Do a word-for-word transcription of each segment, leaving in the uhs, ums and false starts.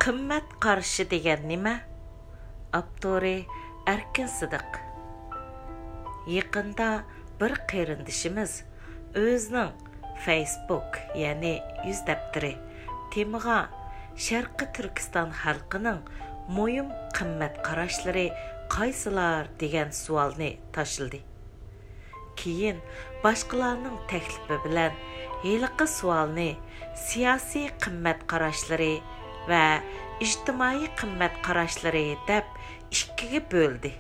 قىممەت قارىشى دېگەن نېمە؟ ئاپتورى: ئەركىن سىدىق. يېقىندا بىر قېرىندىشىمىز ئۆزىنىڭ فېيسبۇك، يەنى يۈز دەپتىرى تېمىغا «شەرقىي تۈركىستان خەلقىنىڭ مۇھىم قىممەت قاراشلىرى قايسىلار؟» دېگەن سوئالنى تاشلىدى. كېيىن باشقىلارنىڭ تەكلىپى بىلەن ھېلىقى سوئالنى سىياسىي قىممەت قاراشلىرى ۋە ئىجتىمائىي قىممەت قاراشلىرى دەپ ئىككىگە بۆلدى.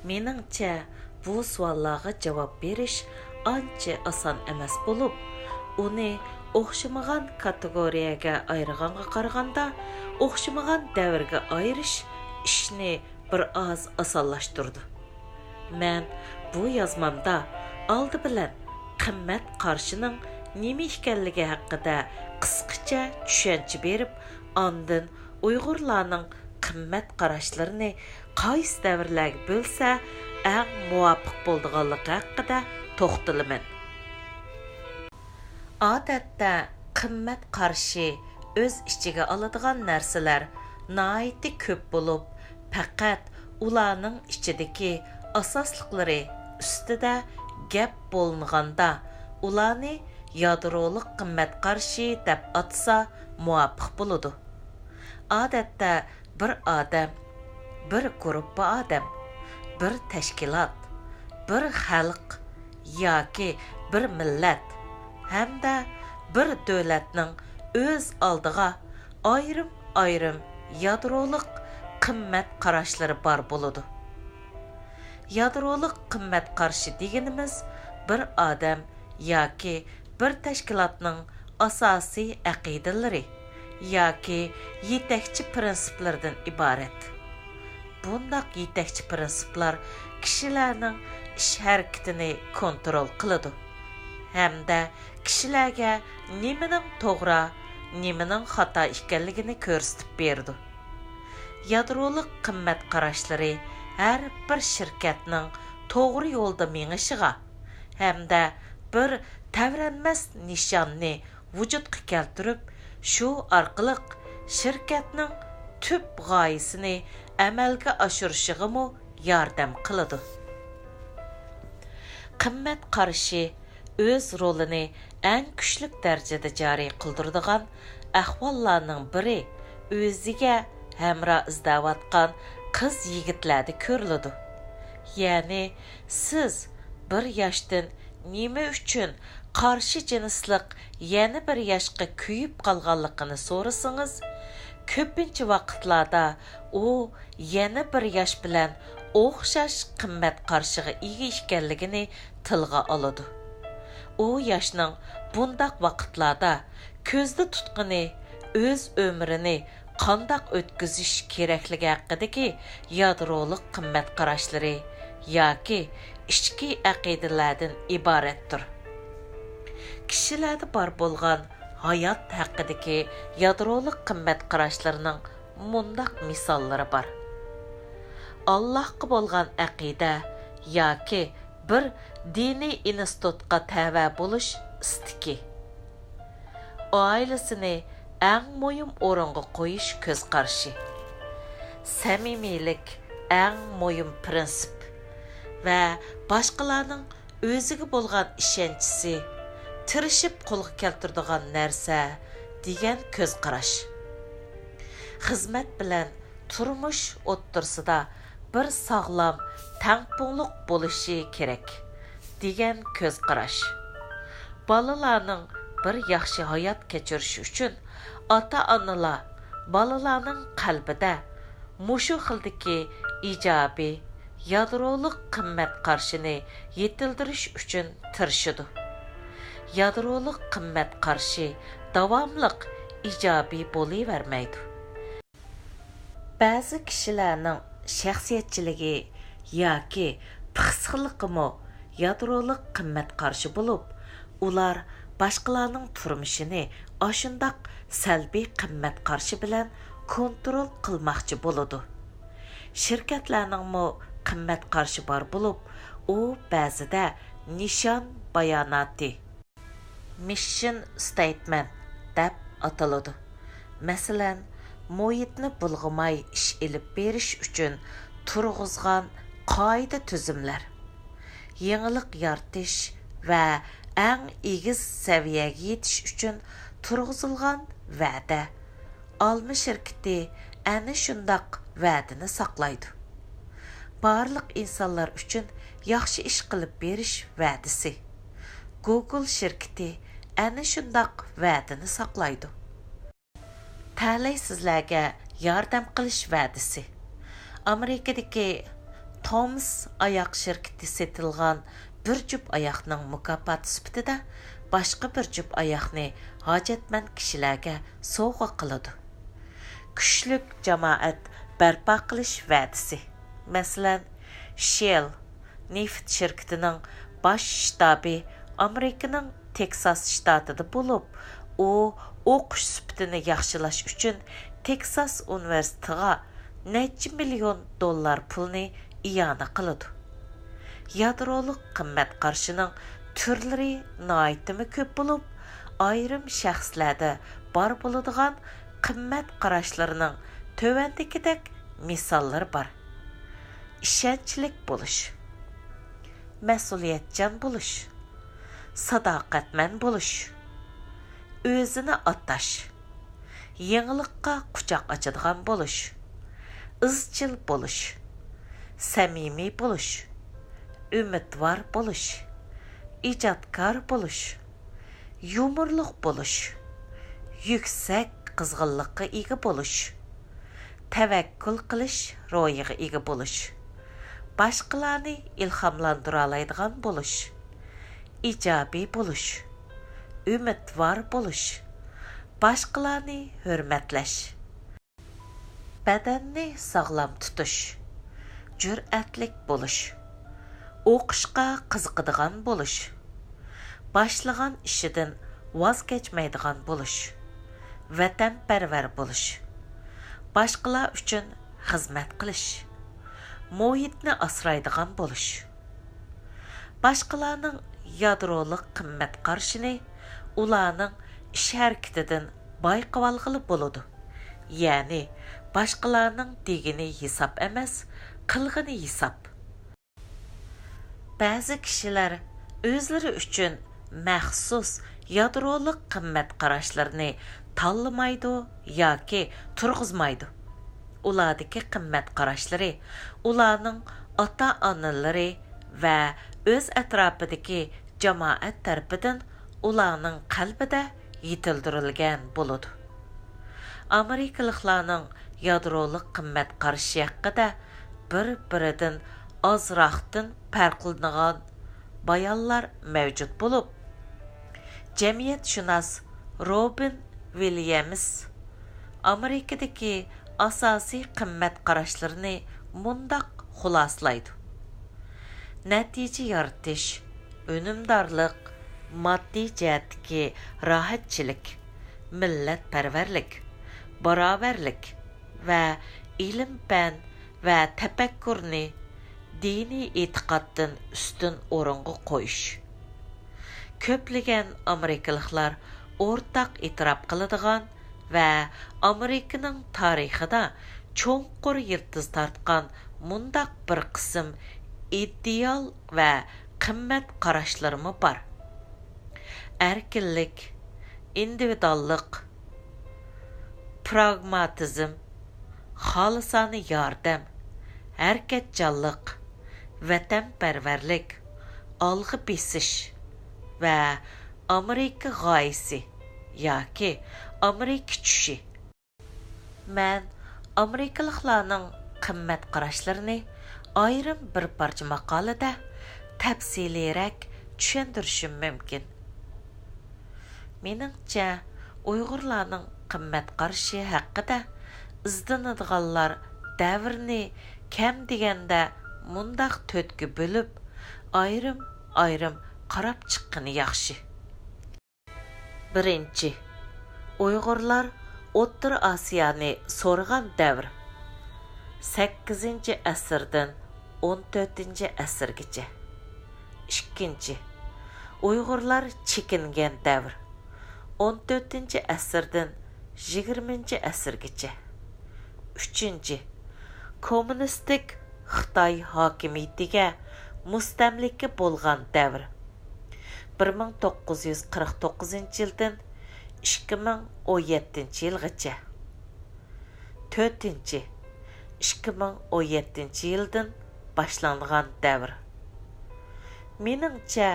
مېنىڭچە، بۇ سوئاللارغا جاۋاب بېرىش ئانچە ئاسان ئەمەس بولۇپ، ئۇنى ئوخشىمىغان كاتېگورىيەگە ئايرىغانغا قارىغاندا، ئوخشىمىغان دەۋرگە ئايرىش ئىشنى بىر ئاز ئاسانلاشتۇرىدۇ. مەن بۇ يازمامدا ئالدى بىلەن قىممەت قارىشىنىڭ نېمە ئىكەنلىكى ھەققىدە قىسقىچە چۈشەنچە بېرىپ، ئاندىن ئۇيغۇرلارنىڭ قىممەت قاراشلىرىنى قايسى دەۋرلەرگە بۆلسە ئەڭ مۇۋاپىق بولىدىغانلىقى ھەققىدە توختىلىمەن. ئادەتتە قىممەت قارىشى ئۆز ئىچىگە ئالىدىغان نەرسىلەر ناھايىتى كۆپ بولۇپ، پەقەت ئۇلارنىڭ ئىچىدىكى ئاساسلىقلىرى ئۈستىدە گەپ بولۇنغاندا، ئۇلارنى يادرولۇق قىممەت قارىشى دەپ ئاتىسا مۇۋاپىق بولىدۇ. ئادەتتە بىر ئادەم، بىر گۇرۇپپا ئادەم، بىر تەشكىلات، بىر خەلق ياكى بىر مىللەت ھەمدە بىر دۆلەتنىڭ ئۆز ئالدىغا ئايرىم-ئايرىم يادرولۇق قىممەت قاراشلىرى بار بولىدۇ. يادرولۇق قىممەت قارىشى دېگىنىمىز بىر ئادەم ياكى بىر تەشكىلاتنىڭ ئاساسىي ئەقىدىلىرى ياكى يېتەكچى پىرىنسىپلىرىدىن ئىبارەت. بۇنداق يېتەكچى پىرىنسىپلار كىشىلەرنىڭ ئىش ھەرىكىتىنى كونترول قىلىدۇ ھەمدە كىشىلەرگە نېمىنىڭ توغرا، نېمىنىڭ خاتا ئىكەنلىكىنى كۆرسىتىپ بېرىدۇ. يادرولۇق قىممەت قاراشلىرى ھەر بىر شىركەتنىڭ توغرا يولدا مېڭىشىغا ھەمدە بىر تەۋرەنمەس نىشاننى ۋۇجۇدقا كەلتۈرۈپ، شۇ ئارقىلىق شىركەتنىڭ تۈپ غايىسىنى ئەمەلگە ئاشۇرۇشىغىمۇ ياردەم قىلىدۇ. قىممەت قارىشى ئۆز رولىنى ئەڭ كۈچلۈك دەرىجىدە جارى قىلدۇرىدىغان ئەھۋاللارنىڭ بىرى ئۆزىگە ھەمراھ ئىزدەۋاتقان قىز-يىگىتلەردە كۆرۈلىدۇ. يەنى سىز بىر ياشتىن نېمە ئۈچۈن قارشى جىنسلىق يەنە بىر ياشقا كۆيۈپ قالغانلىقىنى سورىسىڭىز، كۆپىنچە ۋاقىتلاردا ئۇ يەنە بىر ياش بىلەن ئوخشاش قىممەت قارىشىغا ئىگە ئىكەنلىكىنى تىلغا ئالىدۇ. ئۇ ياشنىڭ بۇنداق ۋاقىتلاردا كۆزدە تۇتقىنى ئۆز ئۆمرىنى قانداق ئۆتكۈزۈش كېرەكلىكى ھەققىدىكى يادرولۇق قىممەت قاراشلىرى ياكى ئىچكى ئەقىدىلەردىن ئىبارەتتۇر. كىشىلەردە بار بولغان ھايات ھەققىدىكى يادرولۇق قىممەت قاراشلىرىنىڭ مۇنداق مىساللىرى بار: ئاللاھقا بولغان ئەقىدە ياكى بىر دىنىي ئىنستىتۇتقا تەۋە بولۇش ئىستىكى، ئائىلىسىنى ئەڭ مۇھىم ئورۇنغا قويۇش كۆز قارىشى، سەمىمىيلىك ئەڭ مۇھىم پىرىنسىپ ۋە باشقىلارنىڭ ئۆزىگە بولغان ئىشەنچىسى، تىرىشىپ قولغا كەلتۈرىدىغان نەرسە دېگەن كۆز قاراش. خىزمەت بىلەن تۇرمۇش ئوتتۇرىسىدا بىر ساغلام تەڭپۇڭلۇق بولۇشى كېرەك، دېگەن كۆز قاراش. بالىلارنىڭ بىر ياخشى ھايات كەچۈرۈشى ئۈچۈن ئاتا-ئانىلار بالىلارنىڭ قەلبىدە مۇشۇ خىلدىكى ئىجابىي، يادرولۇق قىممەت قارىشىنى يېتىلدۈرۈش ئۈچۈن تىرىشىدۇ. يادرولۇق قىممەت قارىشى داۋاملىق ئىجابىي بولۇۋەرمەيدۇ. بەزى كىشىلەرنىڭ شەخسىيەتچىلىكى ياكى پىخسىقلىقىمۇ يادرولۇق قىممەت قارىشى بولۇپ، ئۇلار باشقىلارنىڭ تۇرمۇشىنى ئاشۇنداق سەلبىي قىممەت قارىشى بىلەن كونترول قىلماقچى بولىدۇ. شىركەتلەرنىڭمۇ قىممەت قارىشى بار بولۇپ، ئۇ بەزىدە نىشان باياناتى، مىششن ستېيتمېنت، دەپ ئاتىلىدۇ. مەسىلەن، مۇھىتنى بۇلغىماي ئىش ئېلىپ بېرىش ئۈچۈن تۇرغۇزغان قائىدە-تۈزۈملەر، يېڭىلىق يارىتىش ۋە ئەڭ ئېگىز سەۋىيەگە يېتىش ئۈچۈن تۇرغۇزۇلغان ۋەدە. ئالما شىركىتى ئەنە شۇنداق ۋەدىنى ساقلايدۇ. بارلىق ئىنسانلار ئۈچۈن ياخشى ئىش قىلىپ بېرىش ۋەدىسى. گوگول شىركىتى ئەنە شۇنداق ۋەدىنى ساقلايدۇ. تەلەيسىزلەرگە ياردەم قىلىش ۋەدىسى. ئامېرىكىدىكى تومس ئاياغ شىركىتى سېتىلغان بىر جۈپ ئاياغنىڭ مۇكاپاتى سۈپىتىدە باشقا بىر جۈپ ئاياغنى ھاجەتمەن كىشىلەرگە سوۋغا قىلىدۇ. كۈچلۈك جامائەت بەرپا قىلىش ۋەدىسى. مەسىلەن، شېل نېفىت شىركىتىنىڭ باش شتابى ئامېرىكىنىڭ تېكساس شتاتىدا بولۇپ، ئۇ ئوقۇش سۈپىتىنى ياخشىلاش ئۈچۈن تېكساس ئۇنىۋېرسىتېتىغا نەچچە مىليون دوللار پۇلنى ئىئانە قىلىدۇ. يادرولۇق قىممەت قارىشىنىڭ تۈرلىرى ناھايىتىمۇ كۆپ بولۇپ، ئايرىم شەخسلەردە بار بولىدىغان قىممەت قاراشلىرىنىڭ تۆۋەندىكىدەك مىساللىرى بار. ئىشەنچلىك بولۇش، مەسئۇلىيەتچان بولۇش، ساداقەتمەن بولۇش، ئۆزىنى ئاتاش، يېڭىلىققا قۇچاق ئاچىدىغان بولۇش، ئىزچىل بولۇش، سەمىمىي بولۇش، ئۈمىدۋار بولۇش، ئىجادكار بولۇش، يۇمۇرلۇق بولۇش، يۈكسەك قىزغىنلىققا ئىگە بولۇش، تەۋەككۈل قىلىش روھىغا ئىگە بولۇش، باشقىلارنى ئىلھاملاندۇرالايدىغان بولۇش، ئىجابىي بولۇش، ئۈمىدۋار بولۇش، باشقىلارنى ھۆرمەتلەش، بەدەننى ساغلام تۇتۇش، جۈرئەتلىك بولۇش، ئوقۇشقا قىزىقىدىغان بولۇش، باشلىغان ئىشىدىن ۋاز كەچمەيدىغان بولۇش، ۋەتەنپەرۋەر بولۇش، باشقىلار ئۈچۈن خىزمەت قىلىش، مۇھىتنى ئاسرايدىغان بولۇش. باشقىلارنىڭ يادرولۇق قىممەت قارىشىنى ئۇلارنىڭ ئىش ھەرىكىتىدىن بايقىۋالغىلى بولىدۇ. يەنى باشقىلارنىڭ دېگىنى ھېساب ئەمەس، قىلغىنى ھېساب. بەزى كىشىلەر ئۆزلىرى ئۈچۈن مەخسۇس يادرولۇق قىممەت قاراشلىرىنى تاللىمايدۇ ياكى تۇرغۇزمايدۇ. ئۇلاردىكى قىممەت قاراشلىرى ئۇلارنىڭ ئاتا-ئانىلىرى ۋە ئۆز ئەتراپىدىكى جامائەت تەرىپىدىن ئۇلارنىڭ قەلبىدە يېتىلدۈرۈلگەن بولىدۇ. ئامېرىكىلىقلارنىڭ يادرولۇق قىممەت قارىشى ھەققىدە بىر-بىرىدىن ئازراقتىن پەرقلىنىدىغان بايانلار مەۋجۇت بولۇپ، جەمئىيەتشۇناس روبىن ۋىليەمس ئامېرىكىدىكى ئاساسىي قىممەت قاراشلىرىنى مۇنداق خۇلاسىلايدۇ: نەتىجە يارىتىش، ئۈنۈمدارلىق، ماددىي جەھەتتىكى راھەتچىلىك، مىللەتپەرۋەرلىك، باراۋەرلىك ۋە ئىلىم-پەن ۋە تەپەككۇرنى دىنىي ئېتىقادتىن ئۈستۈن ئورۇنغا قويۇش. كۆپلىگەن ئامېرىكىلىقلار ئورتاق ئېتىراپ قىلىدىغان ۋە ئامېرىكىنىڭ تارىخىدا چوڭقۇر يىلتىز تارتقان مۇنداق بىر قىسىم ئىدېئال ۋە قىممەت قاراشلىرىمۇ بار. ئەركىنلىك، ئىندىۋىدۇئاللىق، پراگماتىزم، خالىسانە ياردەم، ھەرىكەتچانلىق، ۋەتەنپەرۋەرلىك، ئالغا بېسىش ۋە ئامېرىكا غايىسى ياكى ئامېرىكا چۈشى. مەن ئامېرىكىلىقلارنىڭ قىممەت قاراشلىرىنى ئايرىم بىر پارچە ماقالىدە تەپسىلىيرەك چۈشەندۈرۈشۈم مۇمكىن. مېنىڭچە، ئۇيغۇرلارنىڭ قىممەت قارىشى ھەققىدە ئىزدىنىدىغانلار دەۋرنى كەم دېگەندە مۇنداق تۆتكە بۆلۈپ، ئايرىم-ئايرىم قاراپ چىققىنى ياخشى. بىرىنچى، ئۇيغۇرلار ئوتتۇرا ئاسىيانى سورىغان دەۋر، سەككىزىنچى ئەسىردىن ئون تۆتىنچى ئەسىرگىچە. ئىككىنچى، ئۇيغۇرلار چېكىنگەن دەۋر، ئون تۆتىنچى ئەسىردىن يىگىرمىنچى ئەسىرگىچە. ئۈچىنچى، كوممۇنىستىك خىتاي ھاكىمىيىتىگە مۇستەملىكە بولغان دەۋر، بىر مىڭ توققۇز يۈز قىرىق توققۇزىنچى يىلدىن ئىككى مىڭ ئون يەتتىنچى يىلغىچە. تۆتىنچى، ئىككى مىڭ ئون يەتتىنچى يىلدىن باشلانغان دەۋر. مېنىڭچە،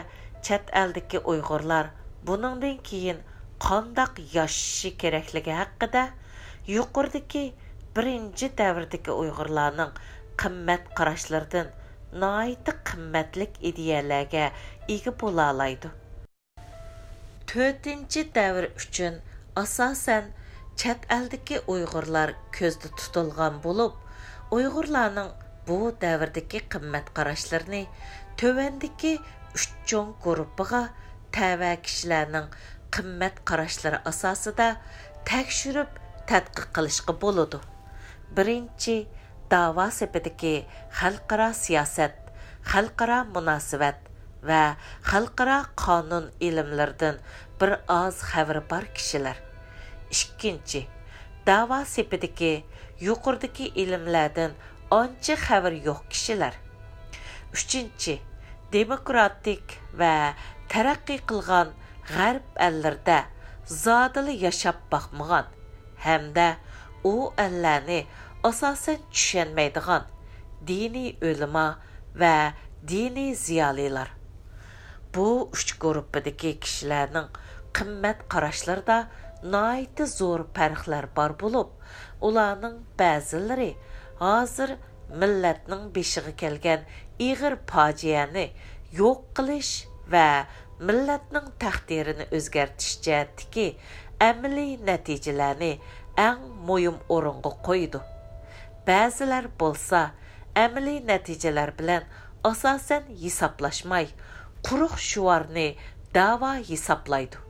چەت ئەلدىكى ئۇيغۇرلار بۇنىڭدىن كېيىن قانداق ياشىشى كېرەكلىكى ھەققىدە يۇقىرىدىكى بىرىنچى دەۋردىكى ئۇيغۇرلارنىڭ قىممەت قاراشلىرىدىن ناھايىتى قىممەتلىك ئىدىيەلەرگە ئىگە بولالايدۇ. تۆتىنچى دەۋر ئۈچۈن ئاساسەن چەت ئەلدىكى ئۇيغۇرلار كۆزدە تۇتۇلغان بولۇپ، ئۇيغۇرلارنىڭ بۇ دەۋردىكى قىممەت قاراشلىرىنى تۆۋەندىكى ئۈچ چوڭ گۇرۇپپىغا تەۋە كىشىلەرنىڭ قىممەت قاراشلىرى ئاساسىدا تەكشۈرۈپ تەتقىق قىلىشقا بولىدۇ. بىرىنچى، داۋا سېپىدىكى خەلقئارا سىياسەت، خەلقئارا مۇناسىۋەت ۋە خەلقئارا قانۇن ئىلىملىرىدىن بىر ئاز خەۋىرى بار كىشىلەر. ئىككىنچى، داۋا سېپىدىكى يۇقىرىدىكى ئىلىملەردىن ئانچە خەۋىرى يوق كىشىلەر. ئۈچىنچى، دېموكراتىك ۋە تەرەققىي قىلغان غەرب ئەللىرىدە زادىلا ياشاپ باقمىغان ھەمدە ئۇ ئەللەرنى ئاساسەن چۈشەنمەيدىغان دىنىي ئۆلىما ۋە دىنىي زىيالىيلار. بۇ ئۈچ گۇرۇپپىدىكى كىشىلەرنىڭ قىممەت قاراشلىرىدا ناھايىتى زور پەرقلەر بار بولۇپ، ئۇلارنىڭ بەزىلىرى ھازىر مىللەتنىڭ بېشىغا كەلگەن ئېغىر پاجىئەنى يوق قىلىش ۋە مىللەتنىڭ تەقدىرىنى ئۆزگەرتىش جەھەتتىكى ئەمەلىي نەتىجىلەرنى ئەڭ مۇھىم ئورۇنغا قويىدۇ. بەزىلەر بولسا ئەمەلىي نەتىجىلەر بىلەن ئاساسەن ھېسابلاشماي، قۇرۇق شوئارنى دەۋا ھېسابلايدۇ.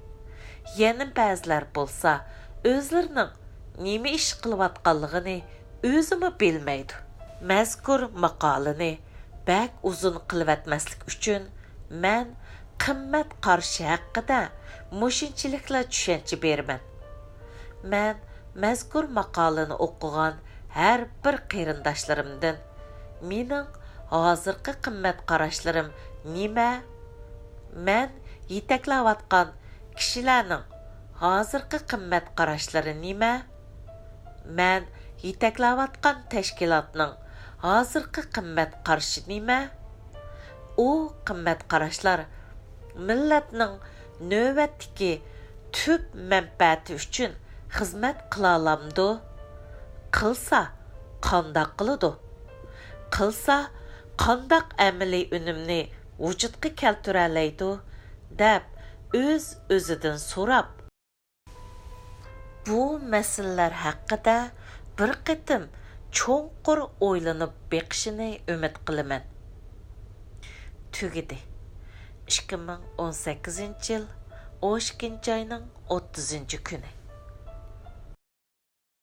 يەنە بەزىلەر بولسا ئۆزلىرىنىڭ نېمە ئىش قىلىۋاتقانلىقىنى ئۆزىمۇ بىلمەيدۇ. مەزكۇر ماقالىنى بەك ئۇزۇن قىلىۋەتمەسلىك ئۈچۈن، مەن قىممەت قارىشى ھەققىدە مۇشۇنچىلىكلا چۈشەنچە بېرىمەن. مەن مەزكۇر ماقالىنى ئوقۇغان ھەر بىر قېرىنداشلىرىمدىن، مېنىڭ ھازىرقى قىممەت قاراشلىرىم نېمە؟ مەن يېتەكلەۋاتقان كىشىلەرنىڭ ھازىرقى قىممەت قاراشلىرى نېمە؟ مەن يېتەكلەۋاتقان تەشكىلاتنىڭ ھازىرقى قىممەت قارىشى نېمە؟ ئۇ قىممەت قاراشلار مىللەتنىڭ نۆۋەتتىكى تۈپ مەنپەئەتى ئۈچۈن خىزمەت قىلالامدۇ؟ قىلسا، قانداق قىلىدۇ؟ قىلسا، قانداق ئەمەلىي ئۈنۈمنى ۋۇجۇدقا كەلتۈرەلەيدۇ؟ دەپ ئۆز-ئۆزىدىن سوراپ، بۇ مەسىلىلەر ھەققىدە بىر قېتىم چوڭقۇر ئويلىنىپ بېقىشىنى ئۈمىد قىلىمەن. تۈگىدى. ئىككى مىڭ ئون سەككىزىنچى يىل ئون ئىككىنچى ئاينىڭ ئوتتۇزىنچى كۈنى.